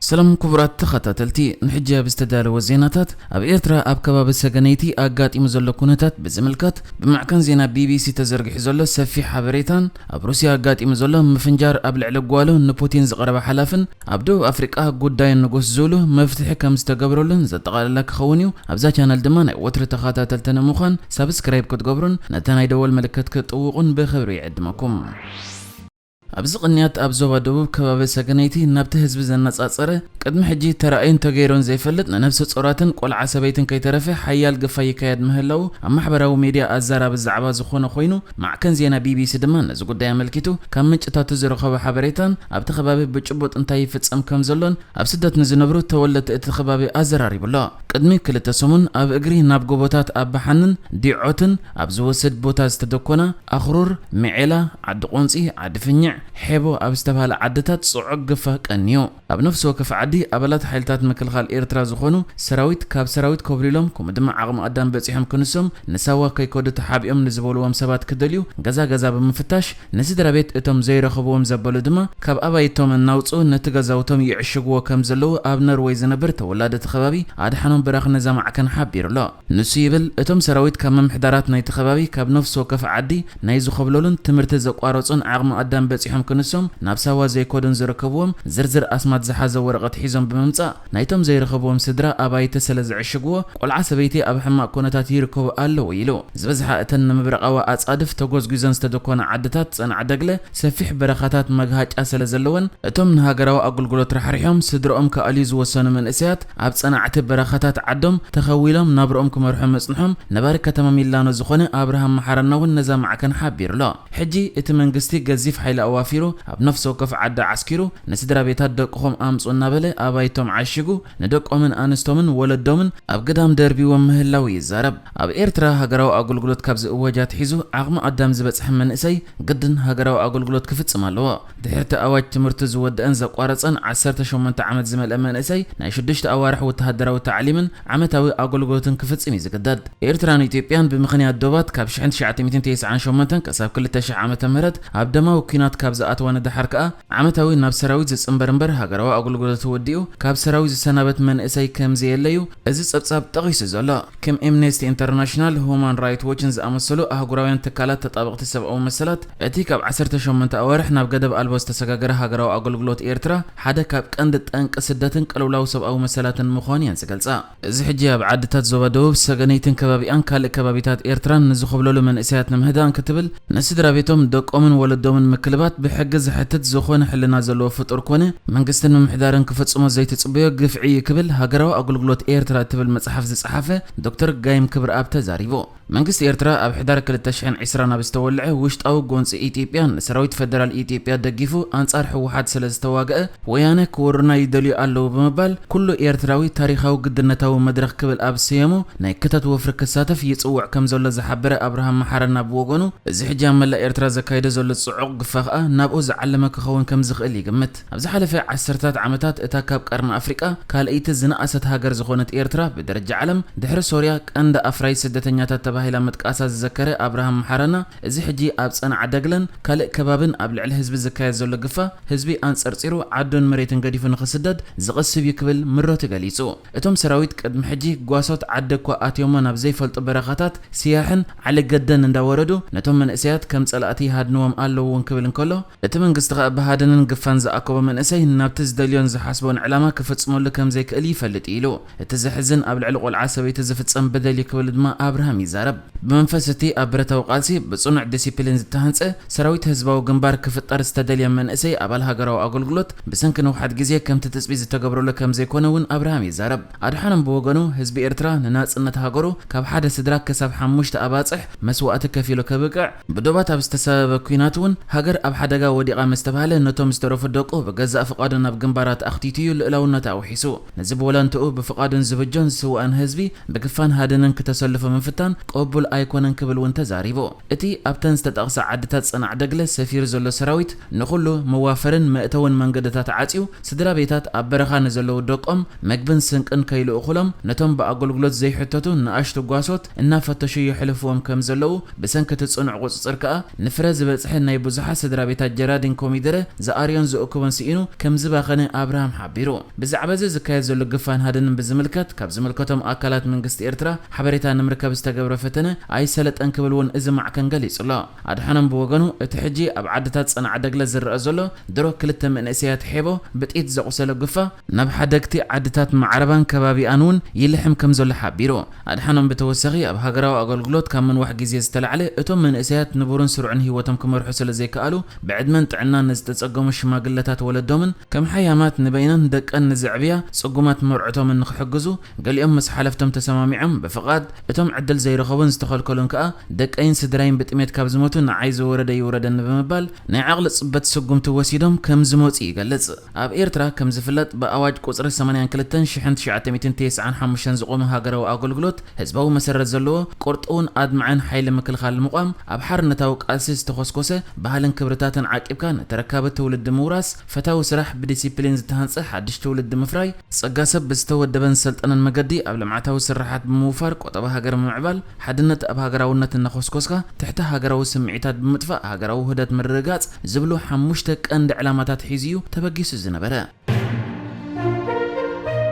ሰላም ክቡራት ተኸታተልቲ፣ ንሕጂ ኣብ ዝተዳለወ ዜናታት፣ ኣብ ኤርትራ ኣብ ከባቢ ሰገነይቲ ኣጋጢሙ ዘሎ ኩነታት ብዝምልከት ብማዕከን ዜና ቢቢሲ ተዘርጊሑ ዘሎ ሰፊሕ ሓበሬታን፣ ኣብ ሩስያ ኣጋጢሙ ዘሎ ምፍንጃር ኣብ ልዕሊ ጓሉ ንፑቲን ዝቐረበ ሓላፍን፣ ኣብ ደቡብ ኣፍሪቃ ጉዳይ ንጉስ ዙሉ መፍትሒ ከም ዝተገብረሉን ዘጠቓለለ ክኸውን እዩ። ኣብዛ ቻነል ድማ ናይ ወትሪ ተኸታተልቲ ንምዃን ሳብስክራይብ ክትገብሩን ነታ ናይ ደወል ምልክት ክትጥውቑን ብኽብሪ ይዕድመኩም። ኣብዚ ቅንያት ኣብ ዞባ ደቡብ ከባቢ ሰገነይቲ ናብቲ ህዝቢ ዘነጻጸረ ቅድሚ ሕጂ ተራእዩን ተገይሩን ዘይፈልጥ ንነብሰ ጾራትን ቆልዓ ሰበይትን ከይተረፈ ሓያል ግፋ ይካየድ ምህላዉ ኣብ ማሕበራዊ ሜድያ ኣዛራቢ ዛዕባ ዝኾነ ኮይኑ፣ ማዕከን ዜና ቢቢሲ ድማ ነዚ ጉዳይ ኣመልኪቱ ካብ ምንጭታቱ ዝረኸቦ ሓበሬታን ኣብቲ ከባቢ ብጭቡጥ እንታይ ይፍጸም ከም ዘሎን ኣብ ስደት ንዝነብሩ ተወለድቲ እቲ ከባቢ ኣዘራሪቡ ኣሎ። ቅድሚ ክልተ ሰሙን ኣብ እግሪ ናብ ጎቦታት ኣባሓንን ዲዖትን ኣብ ዝወስድ ቦታ ዝተደኮና ኣኽሩር፣ ሚዔላ፣ ዓዲ ቆንጺ፣ ዓዲ ፍኝዕ፣ ሔቦ ኣብ ዝተባህለ ዓድታት ጽዑቕ ግፋ ቀንዩ። ኣብ ነፍሲ ወከፍ ዓዲ ኣባላት ሓይልታት ምክልኻል ኤርትራ ዝኾኑ ሰራዊት ካብ ሰራዊት ኮብሊሎም፣ ከምኡ ድማ ዓቕሚ ኣዳም በጺሖም ክንሶም ንሳዋ ከይከዱ ተሓቢኦም ንዝበልዎም ሰባት ክደልዩ ገዛ ገዛ ብምፍታሽ፣ ንስድራ ቤት እቶም ዘይረኸብዎም ዘበሉ ድማ ካብ ኣባይቶም እናውጽኡ ነቲ ገዛውቶም ይዕሽግዎ ከም ዘለዉ ኣብ ኖርወይ ዝነብር ተወላዲ እቲ ከባቢ ኣድሓኖም በራኺ ነዛ ማዕከን ሓቢሩ ኣሎ። ንሱ ይብል፣ እቶም ሰራዊት ካብ ምምሕዳራት ናይቲ ከባቢ ካብ ነፍሲ ወከፍ ዓዲ ናይ ዝኾብለሉን ትምህርቲ ዘቋረጹን ዓቕሚ ኣዳም በጺሖም ክንሶም ናብ ሳዋ ዘይከዱን ዝርከብዎም ዝርዝር ኣስማት ዝሓዘ ወረቐት ሒዞም ብምምጻእ ናይቶም ዘይረኸብዎም ስድራ ኣባይቲ ስለ ዝዕሽግዎ ቆልዓ ሰበይቲ ኣብ ሕማቕ ኩነታት ይርከቡ ኣለዉ ኢሉ። ዝበዝሓ እተን ንምብራቓዊ ኣጻድፍ ተጎዝጒዘን ዝተደኮና ዓድታት ጸናዕ ደግለ ሰፊሕ በረኻታት መግሃጫ ስለ ዘለወን እቶም ንሃገራዊ ኣገልግሎት ራሕሪሖም ስድርኦም ክኣልዩ ዝወሰኑ መንእሰያት ኣብ ጸናዕቲ በረኻታት ዓዶም ተኸዊሎም ናብርኦም ክመርሑ ምጽንሖም ነባሪ ከተማ ሚላኖ ዝኾነ ኣብርሃም መሓረና እውን ነዛ ማዕከን ሓቢሩ ኣሎ። ሕጂ እቲ መንግስቲ ገዚፍ ሓይሊ ኣዋፊሩ ኣብ ነፍሲ ወከፍ ዓዲ ዓስኪሩ ንስድራ ቤታት ደቅኹም ኣምጹ እናበለ ኣባይቶም ዓሺጉ ንደቆምን ኣንስቶምን ወለዶምን ኣብ ግዳም ደርቢዎም ምህላው ይዛረብ። ኣብ ኤርትራ ሃገራዊ ኣገልግሎት ካብ ዝእወጅ ኣትሒዙ ዓቕሚ ኣዳም ዝበጽሐ መንእሰይ ግድን ሃገራዊ ኣገልግሎት ክፍጽም ኣለዎ። ድሕርቲ ኣዋጅ ትምህርቱ ዝወደአን ዘቋረጸን ዓሰርተ ሸሞንተ ዓመት ዝመልአ መንእሰይ ናይ ሽዱሽተ ኣዋርሕ ወተሃደራዊ ታዕሊምን ዓመታዊ ኣገልግሎትን ክፍጽም እዩ ዝግደድ። ኤርትራን ኢትዮጵያን ብምኽንያት ዶባት ካብ ሽሕን ትሽዓተ ሚእትን ተስዓን ሸሞንተን ክሳብ ክልተ ሽሕ ዓመተ ምህረት ኣብ ደማዊ ኲናት ካብ ዝኣተዋ ንደሓር ከኣ ዓመታዊ ናብ ሰራዊት ዝጽንበር እምበር ሃገራዊ ኣገልግሎት ወዲኡ ካብ ሰራዊት ዝሰናበት መንእሰይ ከም ዘየለዩ እዚ ጸብጻብ ጠቒሱ ዘሎ። ከም ኤምነስቲ ኢንተርናሽናል፣ ሁማን ራይት ዎችን ዝኣመሰሉ ኣህጉራውያን ትካላት ተጣበቕቲ ሰብኣዊ መሰላት፣ እቲ ካብ ዓሰርተ ሸሞንተ ኣዋርሕ ናብ ገደብ ኣልቦ ዝተሰጋገረ ሃገራዊ ኣገልግሎት ኤርትራ ሓደ ካብ ቀንዲ ጠንቂ ስደትን ቅልውላው ሰብኣዊ መሰላትን ምዃኑ እየን ዝገልጻ። እዚ ሕጂ ኣብ ዓድታት ዞባ ደቡብ ሰገነይትን ከባቢኣን ካልእ ከባቢታት ኤርትራን ንዝኾብለሉ መንእሰያት ንምህዳን ክትብል ንስድራ ቤቶም፣ ደቆምን ወለዶምን ምክልባት ብሕጊ ዘሕትት ዝኾነ ሕልና ዘለዎ ፍጡር ኮነ መንግስትን ምምሕዳርን ክፍጽሞ ዘይትጽበዮ ግፍዒ እዩ ክብል ሃገራዊ ኣገልግሎት ኤርትራ እትብል መጽሓፍ ዝጸሓፈ ዶክተር ጋይም ክብረኣብ ተዛሪቡ። መንግስቲ ኤርትራ ኣብ ሕዳር ክልተ ሽሕን ዕስራን ኣብ ዝተወልዐ ውሽጣዊ ጎንጺ ኢትዮጵያ ንሰራዊት ፈደራል ኢትዮጵያ ደጊፉ ኣንጻር ህወሓት ስለ ዝተዋግአ ወያነ ክወሩና ይደልዩ ኣለዉ ብምባል ኩሉ ኤርትራዊ ታሪኻዊ ግድነታዊ መድረኽ ክብል ኣብ ዝሰየሞ ናይ ክተት ወፍሪ ክሳተፍ ይጽውዕ ከም ዘሎ ዝሓበረ ኣብርሃም መሓረና ብወገኑ፣ እዚ ሕጂ ኣብ መላእ ኤርትራ ዘካይዶ ዘሎ ጽዑቕ ግፋ ከኣ ናብኡ ዝዓለመ ክኸውን ከም ዝኽእል ይግምት። ኣብ ዝሓለፈ ዓሰርታት ዓመታት እታ ካብ ቀርኒ ኣፍሪቃ ካልኣይቲ ዝነኣሰት ሃገር ዝኾነት ኤርትራ ብደረጃ ዓለም ድሕሪ ሶርያ ቀንዲ ኣፍራይ ስደተኛታት ተባሂላ ምጥቃሳ ዝዘከረ ኣብርሃም መሓረና፣ እዚ ሕጂ ኣብ ጸናዕ ደግለን ካልእ ከባብን ኣብ ልዕሊ ህዝቢ ዝካየድ ዘሎ ግፋ ህዝቢ ኣንጸርጺሩ ዓዱን መሬትን ገዲፉ ንኽስደድ ዝቕስብ እዩ ክብል ምረቱ ገሊጹ። እቶም ሰራዊት ቅድሚ ሕጂ ጓሶት ዓዲ እኳ ኣትዮሞ ናብ ዘይፈልጡ በረኻታት ስያሕን ዓሊ ገደን እንዳወረዱ ነቶም መንእሰያት ከም ጸላእቲ ይሃድንዎም ኣለዉ እውን ክብል እንከሎ፣ እቲ መንግስቲ ከኣ ብሃደንን ግፋን ዝኣከቦ መንእሰይ ናብቲ ዝደልዮን ዝሓስቦን ዕላማ ክፍጽመሉ ከም ዘይክእል ይፈልጥ እዩ ኢሉ። እቲ ዘሕዝን ኣብ ልዕሊ ቆልዓ ሰበይቲ ዝፍጸም በደል እዩ ክብል ድማ ኣብርሃም ይዛረብ። ብመንፈስ እቲ ኣብ ብረታዊ ቃልሲ ብጽኑዕ ዲሲፕሊን ዝተሃንጸ ሰራዊት ህዝባዊ ግንባር ክፍጠር ዝተደልየ መንእሰይ ኣባል ሃገራዊ ኣገልግሎት ብሰንኪ ንውሓት ግዜ ከምቲ ትጽቢት ዝተገብረሉ ከም ዘይኮነ እውን ኣብርሃም ይዛረብ። ኣድሓኖም ብወገኑ ህዝቢ ኤርትራ ንናጽነት ሃገሩ ካብ ሓደ ስድራ ክሳብ ሓሙሽተ ኣባጽሕ መስዋእቲ ከፊሉ ከብቅዕ ብዶባት ኣብ ዝተሰበበ ኲናት እውን ሃገር ኣብ ሓደጋ ወዲቓ ምስ ተባህለ ነቶም ዝተረፉ ደቁ ብገዛእ ፍቓዱ ናብ ግንባራት ኣኽቲቱ እዩ ልእላውነቱ ኣውሒሱ። ነዚ ብወላንትኡ ብፍቓዱን ዝብጆን ዝስዋእን ህዝቢ ብግፋን ሃደንን ክተሰልፎ ምፍታን ቅቡል ኣይኮነን ክብል እውን ተዛሪቡ። እቲ ኣብተን ዝተጠቕሳ ዓድታት ጸናዕ ደግለ ሰፊሩ ዘሎ ሰራዊት ንኹሉ መዋፈርን መእተውን መንገድታት ዓጽዩ ስድራ ቤታት ኣብ በረኻ ንዘለዉ ደቆም መግብን ስንቅን ከይልእኹሎም ነቶም ብኣገልግሎት ዘይሕተቱ ንኣሽቱ ጓሶት እናፈተሹ የሕልፍዎም ከም ዘለዉ ብሰንኪ እቲ ጽኑዕ ቁጽጽር ከኣ ንፍረ ዝበጽሐ ናይ ብዙሓት ስድራ ቤታት ጀራዲን ኮሚደረ ዝኣርዮን ዝእክቦን ስኢኑ ከም ዝባኸነ ኣብርሃም ሓቢሩ። ብዛዕባ እዚ ዝካየድ ዘሎ ግፋን ሃደንን ብዝምልከት ካብ ዝምልከቶም ኣካላት መንግስቲ ኤርትራ ሓበሬታ ንምርካብ ዝተገብረ ፈተነ ኣይሰለጠን ክብል እውን እዚ ማዕከን ገሊጹ ኣሎ። ኣድሓኖም ብወገኑ፣ እቲ ሕጂ ኣብ ዓድታት ጸናዕ ደግለ ዝረኣ ዘሎ ድሮ ክልተ መንእሰያት ሔቦ ብጥይት ዘቑሰሎ ግፋ ናብ ሓደግቲ ዓድታት ማዕረባን ከባቢኣን እውን ይልሕም ከም ዘሎ ሓቢሩ። ኣድሓኖም ብተወሳኺ፣ ኣብ ሃገራዊ ኣገልግሎት ካብ ምንዋሕ ግዜ ዝተላዕለ እቶም መንእሰያት ንቡርን ስሩዕን ህይወቶም ክመርሑ ስለ ዘይከኣሉ፣ ብዕድመን ጥዕናን ንዝተጸገሙ ሽማግለታት ወለዶምን ከም ሓያማት ንበይነን ደቀን ንዘዕብያ ጽጉማት መርዑቶምን ንክሕግዙ፣ ገሊኦም ምስ ሓለፍቶም ተሰማሚዖም ብፍቓድ እቶም ዕድል ዘይረኸቡን ዝተኸልከሉን ከኣ ደቀይን ስድራይን ብጥሜት ካብ ዝሞቱ ንዓይ ዝወረደ ይውረደኒ ብምባል ናይ ዓቕሊ ጽበት ስጉምቲ ወሲዶም ከም ዝመጹ ይገልጽ። ኣብ ኤርትራ ከም ዝፍለጥ ብኣዋጅ ቁጽሪ ሰማንያን ክልተን ሽሕን ትሽዓተ ሚእትን ተስዓን ሓሙሽተን ዝቖመ ሃገራዊ ኣገልግሎት ህዝባዊ መሰረት ዘለዎ ቁርጥውን ኣድማዕን ሓይሊ ምክልኻል ምቋም ኣብ ሓርነታዊ ቃልሲ ዝተኾስኮሰ ባህልን ክብርታትን ዓቂብካ ንተረካቢ ትውልዲ ምውራስ፣ ፈታዊ ስራሕ ብዲሲፕሊን ዝተሃንጸ ሓድሽ ትውልዲ ምፍራይ፣ ጸጋ ሰብ ብዝተወደበን ዝሰልጠነን መገዲ ኣብ ልምዓታዊ ስርሓት ብምውፋር ቆጠባ ሃገር ምምዕባል፣ ሓድነት ኣብ ሃገራውነት እናኾስኮስካ ትሕተ ሃገራዊ ስምዒታት ብምጥፋእ ሃገራዊ ውህደት ምርግጋጽ ዝብሉ ሓሙሽተ ቀንዲ ዕላማታት ሒዙ እዩ ተበጊሱ ዝነበረ።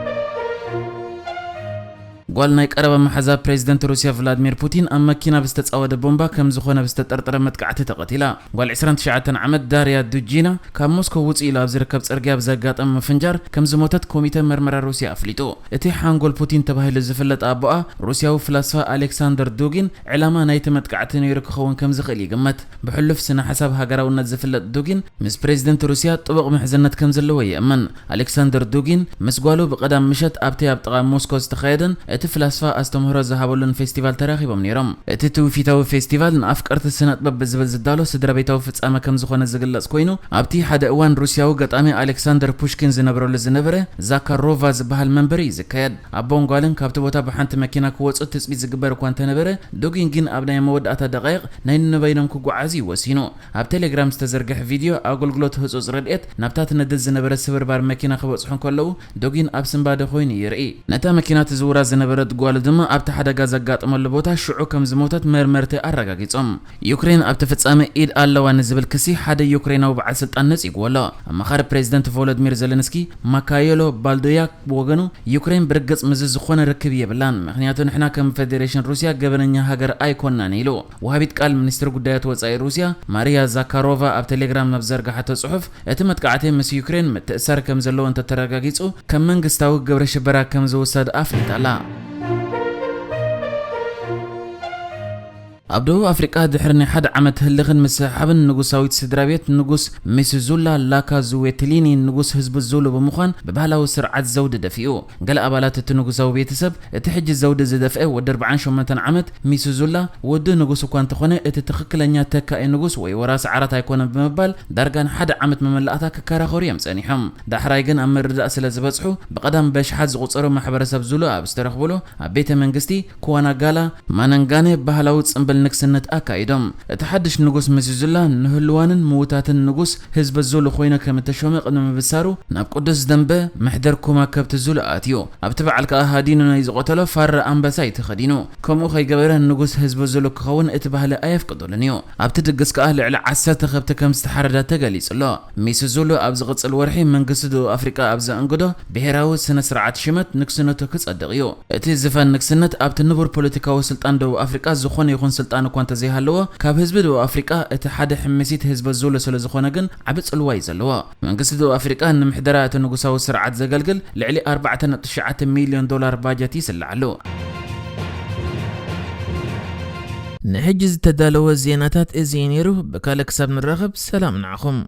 ጓል ናይ ቀረባ መሓዛ ፕሬዚደንት ሩስያ ቭላድሚር ፑቲን ኣብ መኪና ብዝተጻወደ ቦምባ ከም ዝኾነ ብዝተጠርጠረ መጥቃዕቲ ተቐቲላ። ጓል ዕስራን ትሽዓተን ዓመት ዳርያ ዱጂና ካብ ሞስኮ ውጽእ ኢሉ ኣብ ዝርከብ ጽርግያ ብዘጋጠመ ምፍንጃር ከም ዝሞተት ኮሚተ መርመራ ሩስያ ኣፍሊጡ። እቲ ሓንጎል ፑቲን ተባሂሉ ዝፍለጥ ኣቦኣ ሩስያዊ ፍላስፋ ኣሌክሳንደር ዱጊን ዕላማ ናይቲ መጥቃዕቲ ነይሩ ክኸውን ከም ዝኽእል ይግመት። ብሕሉፍ ስነ ሓሳብ ሃገራውነት ዝፍለጥ ዱጊን ምስ ፕሬዚደንት ሩስያ ጥቡቕ ምሕዝነት ከም ዘለዎ ይእመን። ኣሌክሳንደር ዱጊን ምስ ጓሉ ብቐዳም ምሸት ኣብቲ ኣብ ጥቓ ሞስኮ ዝተኻየደን እቲ ፍላስፋ ኣስተምህሮ ዝሃበሉን ፌስቲቫል ተራኺቦም ነይሮም። እቲ ትውፊታዊ ፌስቲቫል ንኣፍቀርቲ ስነጥበብ ብዝብል ዝዳሎ ስድራቤታዊ ፍጻመ ከም ዝኾነ ዝግለጽ ኮይኑ፣ ኣብቲ ሓደ እዋን ሩስያዊ ገጣሚ ኣሌክሳንደር ፑሽኪን ዝነብረሉ ዝነበረ ዛካሮቫ ዝበሃል መንበሪ እዩ ዝካየድ። ኣቦን ጓልን ካብቲ ቦታ ብሓንቲ መኪና ክወጹ ትጽቢት ዝግበር እኳ እንተነበረ፣ ዱጊን ግን ኣብ ናይ መወዳእታ ደቓይቕ ናይ ንበይኖም ክጓዓዙ እዩ ወሲኑ። ኣብ ቴሌግራም ዝተዘርግሐ ቪድዮ፣ ኣገልግሎት ህጹጽ ረድኤት ናብታ ትነድድ ዝነበረት ስብርባር መኪና ክበጽሑ እንከለዉ፣ ዶጊን ኣብ ስንባደ ኮይኑ ይርኢ። ነታ መኪና ትዝውራ ዝነበረት ጓሉ ድማ ኣብቲ ሓደጋ ዘጋጠመሉ ቦታ ሽዑ ከም ዝሞተት መርመርቲ ኣረጋጊጾም። ዩክሬን ኣብቲ ፍጻመ ኢድ ኣለዋ ንዝብል ክሲ ሓደ ዩክሬናዊ በዓል ስልጣን ነጺግዎ ኣሎ። ኣማኻሪ ፕሬዚደንት ቮሎዲሚር ዜለንስኪ ማካየሎ ባልዶያክ ብወገኑ፣ ዩክሬን ብርግጽ ምስዚ ዝኾነ ርክብ የብላን፣ ምኽንያቱ ንሕና ከም ፌደሬሽን ሩስያ ገበነኛ ሃገር ኣይኮናን ኢሉ። ወሃቢት ቃል ሚኒስትሪ ጉዳያት ወጻኢ ሩስያ ማሪያ ዛካሮቫ ኣብ ቴሌግራም ኣብ ዘርጋሓቶ ጽሑፍ፣ እቲ መጥቃዕቲ ምስ ዩክሬን ምትእሳር ከም ዘለዎ እንተተረጋጊጹ፣ ከም መንግስታዊ ግብረ ሽበራ ከም ዝውሰድ ኣፍሊጣ ኣላ። ኣብ ደቡብ ኣፍሪቃ ድሕሪ ናይ ሓደ ዓመት ህልኽን ምስሕሓብን ንጉሳዊት ስድራ ቤት ንጉስ ሚስዙላ ላካ ዙዌትሊኒ ንጉስ ህዝቢ ዙሉ ብምዃን ብባህላዊ ስርዓት ዘውዲ ደፊኡ። ገለ ኣባላት እቲ ንጉሳዊ ቤተሰብ እቲ ሕጂ ዘውዲ ዝደፍአ ወዲ ኣርባዓን ሸሞንተን ዓመት ሚስዙላ ወዲ ንጉስ እኳ እንተኾነ እቲ ትኽክለኛ ተካኢ ንጉስ ወይ ወራሲ ዓራት ኣይኮነን ብምባል ዳርጋ ንሓደ ዓመት መመላእታ ክከራኸሩ እዮም ጸኒሖም። ዳሕራይ ግን ኣብ ምርድዳእ ስለ ዝበጽሑ ብቐዳም በሽሓት ዝቑጸሩ ማሕበረሰብ ዙሉ ኣብ ዝተረኽብሉ ኣብ ቤተ መንግስቲ ኩዋናጋላ ማናንጋነ ባህላዊ ጽምብል ንግስነት ኣካይዶም። እቲ ሓድሽ ንጉስ ሚስዙላ ንህልዋንን ምውታትን ንጉስ ህዝቢ ዙሉ ኮይኑ ከም እተሾመ ቅድሚ ምብሳሩ ናብ ቅዱስ ደንበ መሕደር ኩማ ከብቲ ዙሉ ኣትዩ። ኣብቲ በዓል ከኣ ሃዲኑ ናይ ዝቐተሎ ፋረ ኣንበሳ እዩ ተኸዲኑ። ከምኡ ከይገበረ ንጉስ ህዝቢ ዙሉ ክኸውን እቲ ባህሊ ኣየፍቅደሉን እዩ። ኣብቲ ድግስ ከኣ ልዕሊ ዓሰርተ ከብቲ ከም ዝተሓረዳ ተገሊጹ ኣሎ። ሚስዙሉ ኣብ ዝቕጽል ወርሒ መንግስቲ ደቡብ ኣፍሪቃ ኣብ ዘእንግዶ ብሄራዊ ስነ ስርዓት ሽመት ንግስነቱ ክጸድቕ እዩ። እቲ ዝፋን ንግስነት ኣብቲ ንቡር ፖለቲካዊ ስልጣን ደቡብ ኣፍሪቃ ዝኾነ ይኹን ስልጣን እኳ እንተዘይሃለዎ፣ ካብ ህዝቢ ደቡብ ኣፍሪቃ እቲ ሓደ ሕምሲት ህዝቢ ዙሉ ስለ ዝኾነ ግን ዓቢ ጽልዋ እዩ ዘለዎ። መንግስቲ ደቡብ ኣፍሪቃ ንምሕደራ እቲ ንጉሳዊ ስርዓት ዘገልግል ልዕሊ ኣርባዕተ ነጥቢ ትሽዓተ ሚልዮን ዶላር ባጀት ይስልዓሉ። ንሕጂ ዝተዳለወ ዜናታት እዚ እዩ ነይሩ። ብካልእ ክሳብ ንራኸብ ሰላም ንዓኹም።